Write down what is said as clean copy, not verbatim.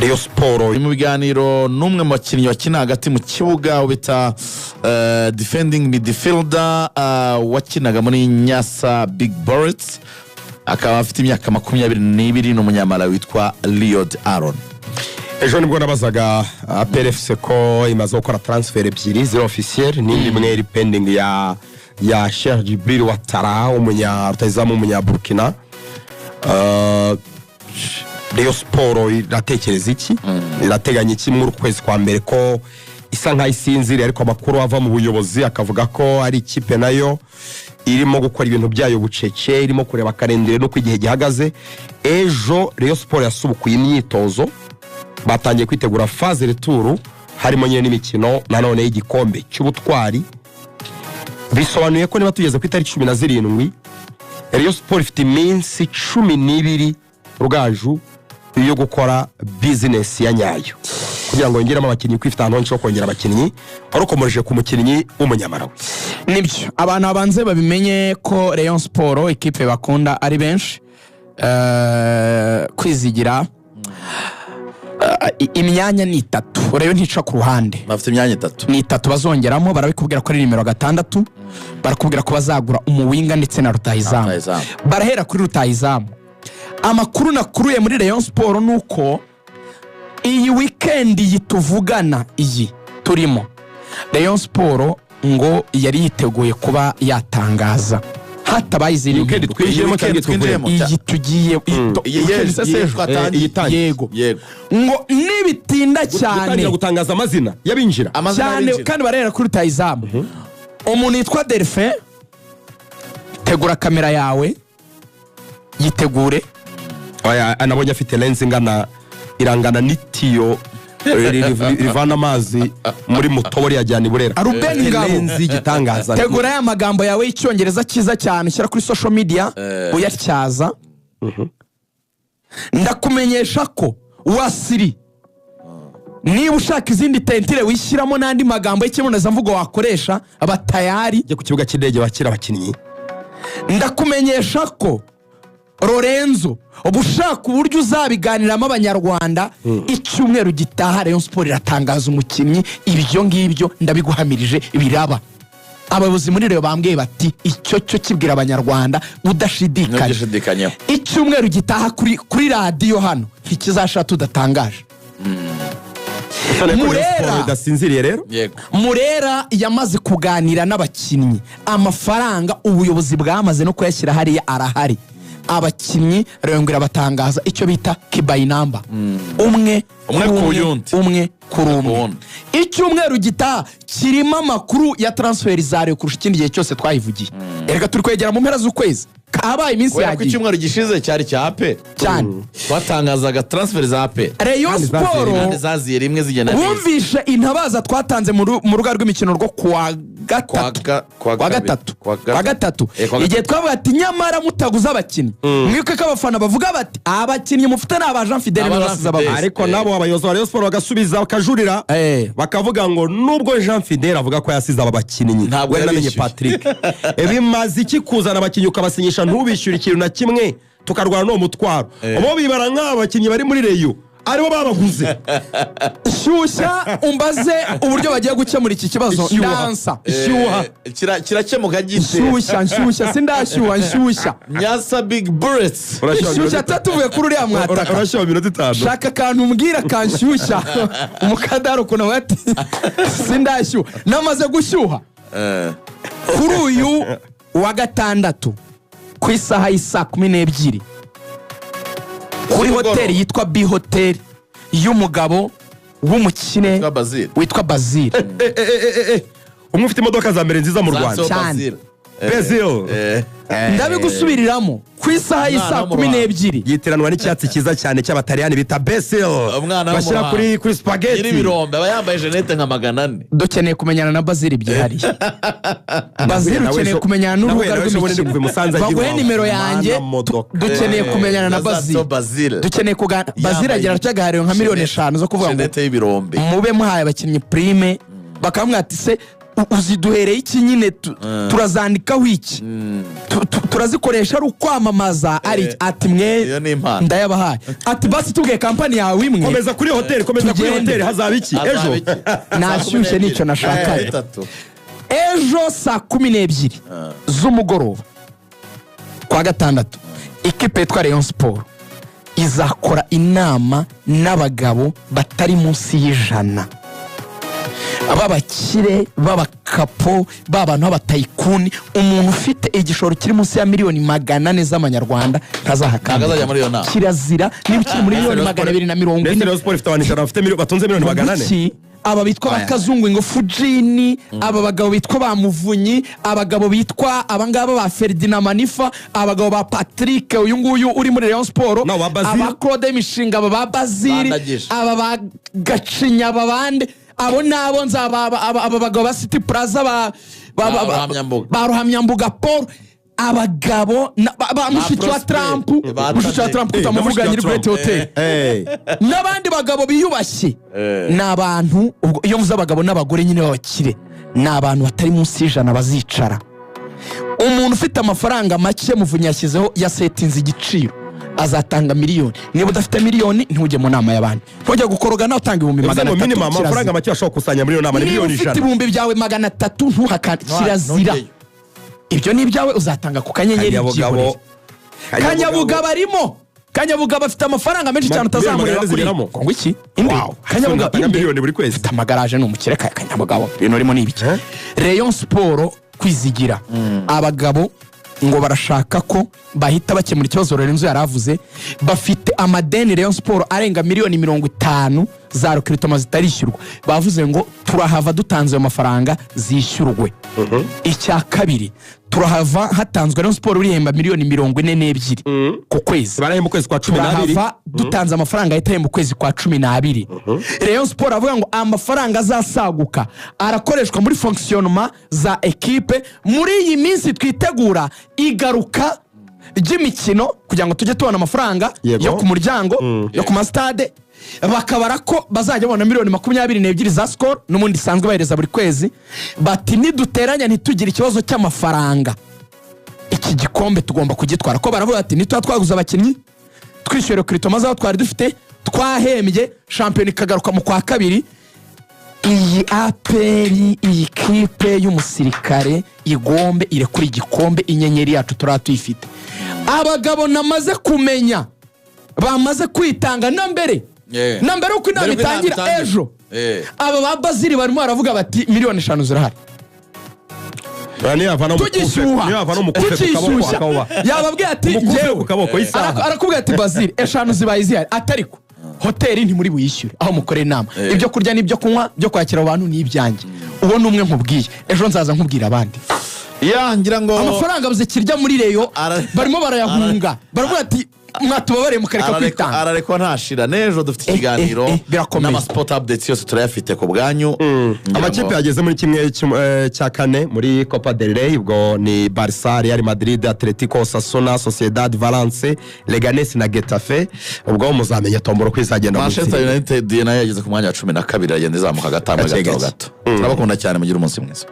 Rayon Sports Mu biganiro n'umwe mu bakinnyi bakina hagati mu kibuga bita defending midfielder, wakinaga muri Nyasa Big Bullets, akaba afite imyaka 22, ni Umunyamalawi witwa Liod Aaron. Ejo nibwo nabazaga APR FC ko imaze gukora transfer ebyiri ziri officiel n'indi imwe iri pending ya Cheick Djibril Ouattara, rutahizamu w'Umunyaburkina. Rayon Sports iratekereza iki, irateganya iki muri uku kwezi kwa mbere, ko isa nkaho isinziriye? Ariko amakuru ava mu buyobozi akavuga ko ari ikipe nayo irimo gukora ibintu byayo bucece, irimo kureba calendrier n'uko igihe gihagaze. Ejo Rayon Sports yasubukuye imyitozo, batangiye kwitegura phase retour, harimo nyine n'imikino nanone y'igikombe cy'ubutwari. Bisobanuye ko niba tugeze ku itariki 17, Rayon Sports ifite iminsi 12, Rugaju, yo gukora business ya nyayo kugira ngo yongeremo abakinnyi, kuko ifite ahantu henshi ho kongera abakinnyi. Warukomoje ku mukinnyi w'Umunyamarawi. Nibyo, abantu babanze babimenye ko Rayon Sports ikipe bakunda ari benshi. Kwizigira, imyanya ni itatu, Rayon ntica ku ruhande. Bafite imyanya itatu. Ni itatu bazongeramo. Barabikubwira ko ari nimero 6, barakubwira ko bazagura umuwinger ndetse na rutahizamu. Rutahizamu. Barahera kuri rutahizamu. Amakuru nakuruye muri Rayon Sports ni uko iyi weekend iyi tuvugana, iyi turimo, Rayon Sports ngo yari yiteguye kuba yatangaza hatabaye izindi Weekend mpinduka. twinjiyemo Weekend cyangwa twinjiyemo. tuvuyemo? Iyi tugiye Iyi weekend se iyi sejo? twatangiye. Iyi itangiye. Yego. Yego. Ngo nibitinda cyane Gutangira gutangaza amazina y'abinjira. Amazina cyane y'abinjira. Kandi barahera kuri rutahizamu, umuntu yitwa Delphin. Tegura kamera yawe, yitegure. Oya, anabonye afite lens ingana, irangana n'itiyo rivana amazi muri Mutobo riyajyana i Burera. Ruben Afite Ngabo. lens y'igitangaza. Tegura ya magambo yawe y'Icyongereza cyiza cyane ushyira kuri social media uyatyaza. Ndakumenyesha ko wasiri niba ushaka izindi tentire wishyiramo n'andi magambo y'ikibonezamvugo wakoresha, aba tayari. Ujye ku kibuga cy'indege bakira abakinnyi. Ndakumenyesha ko Lorenzo uba ushaka uburyo uzabiganiramo Abanyarwanda. Icyumweru gitaha Rayon Sports iratangaza umukinnyi. Ibyo ngibyo ndabiguhamirije, biraba. Abayobozi muri Rayon bambwiye bati: "Icyo cyo kibwira Abanyarwanda udashidikanya." Ntugishidikanya. Icyumweru gitaha kuri radiyo hano ntikizashira tudatangaje. Bisobanuye ko Rayon Murera. Sports idasinziriye rero. Yego. Murera yamaze kuganira n'abakinnyi, amafaranga ubuyobozi bwamaze no kuyashyira hariya, arahari. Abakinnyi rero ngo irabatangaza icyo bita kibayinamba, umwe Umwe kuri ku umwe, yundi. umwe kuri umwe. Wundi. Icyumweru gitaha kirimo amakuru ya transfer za Rayon kurusha ikindi gihe cyose twayivugiye. Erega turi kwegera mu mpera z'ukwezi, kabaye iminsi Kubera ko yagiye. icyumweru gishize cyari cya APR. Cyane. Twatangazaga transfer za APR. Rayon Kandi zaziye Sports Kandi zaziye rimwe zigenda neza. Bumvishe intabaza twatanze mu rubuga rw'imikino rwo kuwa gatatu, Kuwa kuwa kabiri. gatatu, Kuwa kuwa gatatu, kuwa igihe gatatu. twavuga ati: "Nyamara mutaguze abakinnyi." Mwibuke ko abafana bavuga bati: "Abakinnyi mufite ni aba Jean Fidele." Aba Jean Basize Fidele. abaguze. Ariko nabo abayobozi ba Rayon Sports bagasubiza, bakajurira, bakavuga ngo nubwo Jean Fidele avuga ko yasize aba bakinnyi, Ntabwo we namenye yabishyuye. Patrick, bimaze iki kuzana abakinnyi ukabasinyisha ntubishyure ikintu na kimwe, tukarwana n'uwo mutwaro? Bo bibara nk'aba bakinnyi bari muri Rayon aribo babaguze. Shyushya umbaze uburyo bagiye gukemura iki kibazo. Ishyuha. Ndansa. Ishyuha. Kirakemuka gite? Nshyushya, nshyushya, sindashyuha, nshyushya. Nyasa Big Bullets. Nshyushya tuba tuvuye kuri uriya mwataka. Urashyira minota 5. Shaka akantu umbwira kanshyushya. Umukadari ukuntu avuga ati: "Sindashyuha, namaze gushyuha." Kuri uyu wa gatandatu ku isaha y'isaa 12 kuri Z'umugoroba. hoteli yitwa B Hotel y'umugabo w'umukire Witwa Bazil. witwa Bazil. Umwe ufite imodoka za mbere nziza mu Rwanda. Zanso Cyane. Bazil. Bezil. Ndabigusubiriramo, ku isaha y'isaa Umwana wo mu kumi Rwanda. n'ebyiri. Yitiranwa n'icyatsi cyiza cyane cy'Abataliyani bita basil, Umwana wo mu bashyira Rwanda. kuri spaghetti. Nyir'ibirombe aba yambaye jeannette nka 400. Dukeneye kumenyana na Bazil byihariye. Bazil, Nawe ukeneye kumenyana n'urubuga nawe ejo bundi rw'imikino, kuva i Musanze agiye baguhe iwawe. nimero yanjye. Mana modoka. Dukeneye kumenyana na Na Bazil. Bazil. Dukeneye kuganira Bazil. Yambaye Agira atya agahariro nka miliyoni 5 zo kuvuga ngo jeannette y'ibirombe. mube muhaye abakinnyi prime, bakamubwira ati se Uziduhereye iki nyine? Turazandikaho iki? Turazikoresha ari ukwamamaza, ari iki? Ati mwe Iyo ni impano. Ndayabahaye. Ati basi tubwiye kampani yawe imwe. Komeza kuri hoteli, komeza kuri Tugende. hoteli. Hazaba iki ejo? Hazaba iki? Nashyushye, nicyo nashakaga. 3. Ejo saa 12 z'umugoroba kwa gatandatu, ikipe yitwa Rayon Sport izakora inama n'abagabo batari munsi y'100 b'abakire, b'abakapo, b'abantu b'abatycoon. Umuntu ufite igishoro kiri munsi ya miliyoni 400 z'amanyarwanda Ntabwo azajya muri iyo nama. Kirazira. Niba ukiri muri miliyoni 240 Ndetse Rayon Sport ifite abantu 100 bafite batunze miliyoni 400? Kuki? Aba bitwa bakazungu ingufu jini, aba bagabo bitwa ba Muvunyi, abagabo bitwa abangaba ba Ferdinand Manifa, abagabo ba Patrick uyu nguyu uri muri Rayon Sport, No, ba Bazili. aba Claude Mishinga, aba ba Bazili, Bandagije. aba ba Gacinya, aba bande, abo nabo nzi, aba bagabo ba City Plaza, Ba Ruhamyambuga. ba Ruhamyambuga Paul, abagabo ba mushiki wa Prosper. Trump, Ba mushiki wa Tade. Trump Na utamuvuga, mushiki wa nyiri Great Trump. Hotel n'abandi bagabo biyubashye, ni abantu, ubwo iyo mvuze abagabo n'abagore nyine b'abakire, ni abantu batari munsi y'100 bazicara. Umuntu ufite amafaranga make, Muvunyi yashyizeho, yasetinze igiciro, azatanga miliyoni. Niba udafite miliyoni, ntujye mu nama y'abandi, ntujye gukoroga nawe utanga ibihumbi Bivuze magana ngo atatu minimum amafaranga Kirazira. make bashobora gukusanya muri iyo nama ni Niba miliyoni ufite 100. ibihumbi byawe 300, ntuhakane, kirazira. Ntujyeyo. Ibyo ni ibyawe, uzatanga ku kanyenyeri. Kanyabugabo. Byihorere. Kanyabugabo arimo. Kanyabugabo afite amafaranga menshi cyane, Miliyoni utazamureba 400 kuri zigeramo? ngo iki inde. Wow. Kanyabugabo Atanga inde? miliyoni buri kwezi. Afite amagaraje, ni umukire. Kanyabugabo ibintu urimo ni ibiki? Eh? Rayon Sport kwizigira abagabo ngo barashaka ko bahita bakemura ikibazo Lorenzo yari avuze. Bafite amadeni Rayon Sport arenga miliyoni 50 za recrutement zitarishyurwa. Bavuze ngo turahava dutanze ayo mafaranga zishyurwe. Icya kabiri, turahava hatanzwe, Rayon Sport urihemba miliyoni 42 ku kwezi. Barahemba ukwezi kwa 12. Turahava dutanze amafaranga ahita mu kwezi kwa 12. Rayon Sport avuga ngo amafaranga azasaguka arakoreshwa muri fonctionnement za ekipe muri iyi minsi twitegura igaruka ry'imikino, kugira ngo tujye tubona amafaranga yo ku muryango, yo ku masitade. Bakabara ko bazajya babona miliyoni 22 za Skol n'ubundi isanzwe bahereza buri kwezi. Bati niduteranya ntitugire ikibazo cy'amafaranga, iki gikombe tugomba kugitwara. Ko baravuga ati nituba twaguze abakinnyi, twishyura recrutement z'aho twari dufite, twahembye, shampiyona ikagaruka mu kwa kabiri, iyi APR, iyi kipe y'umusirikare igombe irekura igikombe. Inyenyeri yacu turaba tuyifite. Abagabo namaze kumenya bamaze kwitanga na mbere na mbere uko inama Mbere uko inama itangira itangira. ejo. Aba ba Bazili barimo baravuga bati miliyoni 5 zirahari. Niyo yavana umukufe, Tugishyuha, niyo yavana umukufe ku kaboko tukishyushya, akawuba yababwiye ati umukufe njyewe ku kaboko isaha. Arakubwira ati Bazili, 5 zibaye zihari, atariko hoteli ntimuri buyishyure aho mukorera inama, ibyo kurya n'ibyo kunywa byo kwakira abo bantu ni ibyanjye. Uwo ni umwe nkubwiye, ejo nzaza nkubwira abandi. Ya, ngira ngo Amafaranga abuze kirya muri Rayon, barimo barayahunga, baravuga ati mwatubabariye mukareka kwitanga. Ararekwa ntashira. N'ejo dufite ikiganiro Birakomeye. n'amasport updates yose turayafite ku bwanyu. Ngira Amakipe yageze muri kimwe cya kane muri Copa del Rey, ubwo ni Barca, Real Madrid, Atletico, Osasuna, Sociedad, Valence, Leganes na Getafe. Ubwo muzamenya tombora uko izagenda mu Manchester itsinda. United nayo yageze ku mwanya wa 12, iragenda izamuka agatambwe Gake gato gake. gato. Turabakunda cyane, mugire umunsi mwiza.